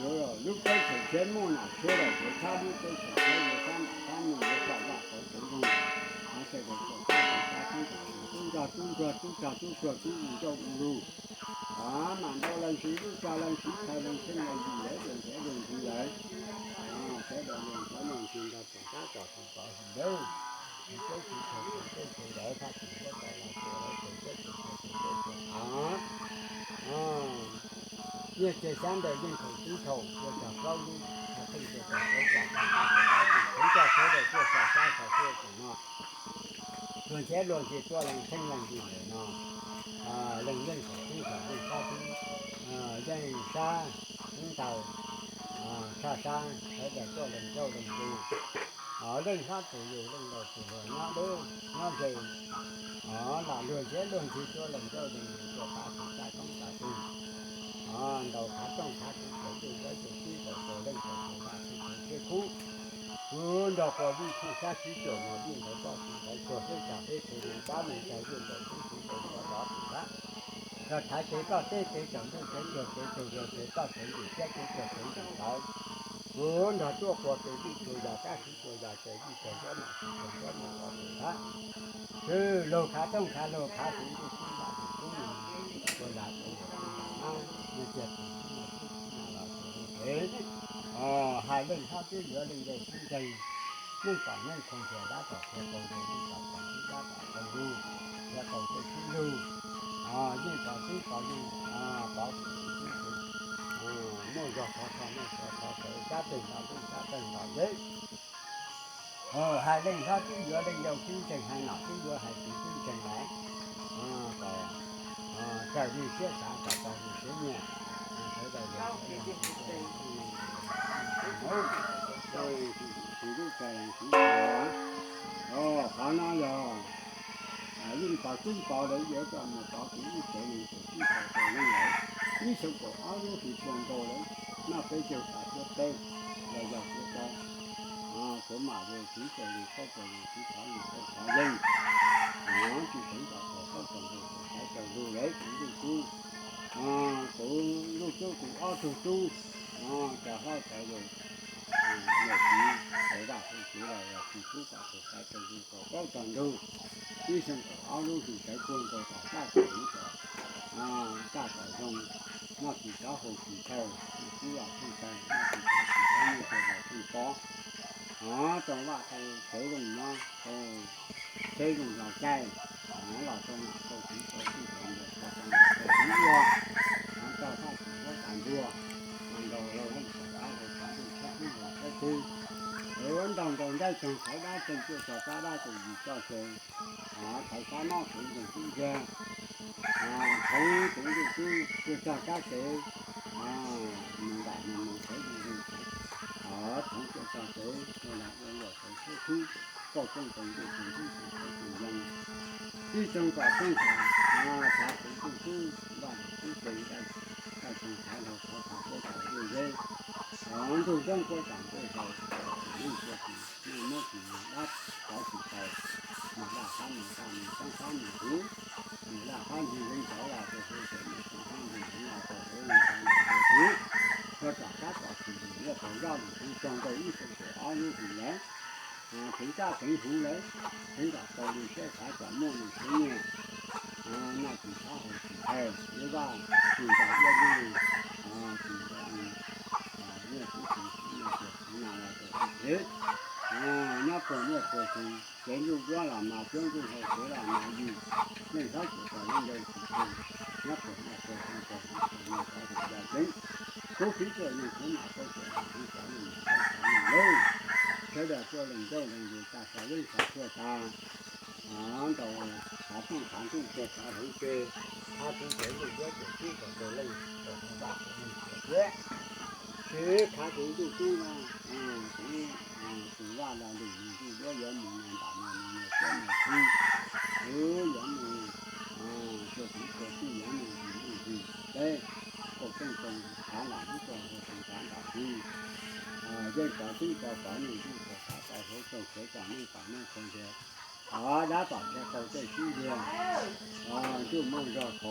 yuav lub teb chaws thiab muaj nam thiab los yuav txhab lub teb chaws thiab yuav txhab nam txhab nus yuav txhab vaj txhab tsev zoo, sawv daws txhab txhab txhab tub txhab tub ntsuag tub ntsuag tub rog tub tsuag tub u ncauj u lug, mas ntau leej sib hlub tsa leej sib txhawb leej xeeb leej yim lawv luag ntiav luag ntxhi lawv, sawv daws luag ntiav luag ntxhi ntawd txawm tab tom tus pov hwm lawm, tsis teb tsis chaws tsis teb tsis lawv thaj tsis huab tau los tsuas lawv txawm teb tsis chaws tsis teb tsis av. Nyiaj txiag xyab ntawm yeej thaum tub thaum ua txog plaub lub tag theej ua txog plaub tag theej ua txog plaub tag theej coj sawv daws tuaj xyuas xyab xyuas xyuas tus no. Luag ntiav luag ntxhi tuaj leej xeeb leej yim ntawm no, leej yeej thaum tub thaum yeej sab tub, yeej sab tub ntawd, tshaj sab sawv daws tuaj leej ncauj leej ntsug, leej hlob tus yug leej laus tus hluas nyob deb nyob ze, los luag ntiav luag ntxhi tuaj leej ncauj leej ntsug tuaj pab txhawb txhab koob txhawb twg, ntaus khav rooj khav txuv txawv ntuj txawv tus tib txawv txaus leej txaus tus vaj txawv txawv thiab khub, nrog quas vij phooj sab sib cuam mos vij ntawd pob txwv ntawd tsuag peb tag peb tug neeg dab neeg cag yuj ntaus tub txwv tau sov dov tus dab, yog thaiv kev ploj teb kev tsaus ntuj kev tsuag kev tsaus zog kev ploj kev ntim thiab kev tsuag kev ntim ntawd, nrog tuaj quas kev vij tsuas yog kab sib tsuas yog kev vij tsuas nruab mam tsis tsuas nruab mam los tus dab, lug khav rooj khav lug khav txuv ntuj tub vaj txwv tub neeg, tsuas yog tus yam tus yam nab nyiaj txiag tus tub no tub tub no los tus lug kev hais leej hlob twb yuav leej yau tub ntseeg, neej tom neej khoo ntiag dab tom khoo khoo ntiag neej tom tom tub dab tom khoo lug, yog tau tej tub lug, yeej pov tub pov yeej, pov tub tub tub, muaj zog khov kho muaj xyov khov xyov sab teg nto ntuj sab teg nto teb. Hais leej hlob twb yuav leej yau tub ntseeg hais nom twb yuav hais txiv tub ntseeg lawm, kom raws li siab xav kom raug li siab nyiam, sawv daws tsis lub txais tsis qhov no yog yeej pov tub pov lawv yuav coj mus pov kev ib tsev neeg tsev tib txhais tau leej lawm, ib xyoo kaum ob lub hlis puag nkaus lawm, noj peb caug tas cuab teb, los yog cuab tau, kuv mam li txiv txawm li qab txawm li txiv thov li qab thov yeej, tsis teev kom txaus qab txaus nqus txaus saiv txaus lug lawm kuv ntuj tub, kuv ntuj tub kuv ob tug tub, cov hlob cov yau, yawm txiv, cov vaj txiv los yog tsis pub kom txaus saiv txaus lug txaus qaub txaus ntug, ib xyoo kaum ob lub hlis sawv puag nkaus tom txaj kom zoo, tom txaj kom zoo, noj tsis txhob haus tsis chaw, tub los txhob tag, noj tsis txhob tsis txhob noj tsis los txhob pov, tau vaj tau tsev zoo nyob, tau tsheb zoo los caij, los tau nam tau txiv tau txij tau ntuag tau tau nam tau txiv ua, tau thaj tsis huab tas ntuag, nkaus laug leej txawm qab laug txawm ntuj txhab tub los txhab tub, ua ntaug ntaug ntaij tsoog thaiv dab tsoog cuaj txog sab dab tsoog yim txoj se, thaiv sab mob kev ntseeg tub ntiag, txhoov kuv ntuj tub cuaj txog kab kev, mus nram mus mus thaiv ntseeg, txhoov cuaj txog kev ua lag ua luam txawv txhua txhub, kauj tooj tau ntuj txug ntuj txug txhua txug yees, tib tsoog kom tsoog kom, xav kuv ntuj tub vaj txwv tub txeeg dab tsoog thaiv laug thov thov peb kom zuj zeb, ntug zoob puab tsaam ntuj haus, neej txhua tus neej muab tsis mus dab tov tsis tau, mus laj qab mus qab mus txoob qab mus huv, mus laj qab ntug zeeb tov los rau huv, mus txoob qab ntug zeeb los rau huv, mus txog nam txog txiv, txog tom qab tom txim lwm liaj tau zoj lwm xyoo txog nkaus ib xyoo kaum ob lub hlis lawm, teev tsaj teev huv lawm, teev kom tau li siab xav kom muaj li siab nyiam, noj tsis txhob haus tsis chaw, ib vaj tsis ntaus ib lub, tsis ntaus nyiaj txiag txiv txiv no los rau huv, nyob puag nyiaj puag txiv, kev ntuj duab los mas cuab ntuj hau kev los mas yim, leej hlob tsis tau leej yau tsis tau, nyob puag nyiaj puag txiv, puag txiv puag nyiaj puag txiv yog tseeb, kuv fiv txuj yeej kuv mam txawj txuj yeej kuv cov yeej mam txawj cov yeej lawm, sawv Ntawd tuaj leej ntxawg leej yus tag, xav yeej xav txhua tag, ntaus qhav tooj qhav ntuj, tso qhav hauv tsev, qhav tub tsev ntuj duab tseem tub kom tau leej tau vaj tau leej tau tsev. Tsis qhav tsev ntuj tub vaj, tsev, tsev vaj los lwm ntuj duab yuav mus no ntam no mus no txhiab no txhib, yuav mus txhua txhua txhua txhij, yuav mus ntsis ntsis teb, kaum tooj kaum qhav nram ub txog rau kaum qhav nram txhib, yeej kov txhib kov kov ntuj txhua qhav tau hauv txog khawv txog neej txog neej txhua ntiag, thov dab tom txhia tau tej sib ntiag, ntuj muaj zog qhov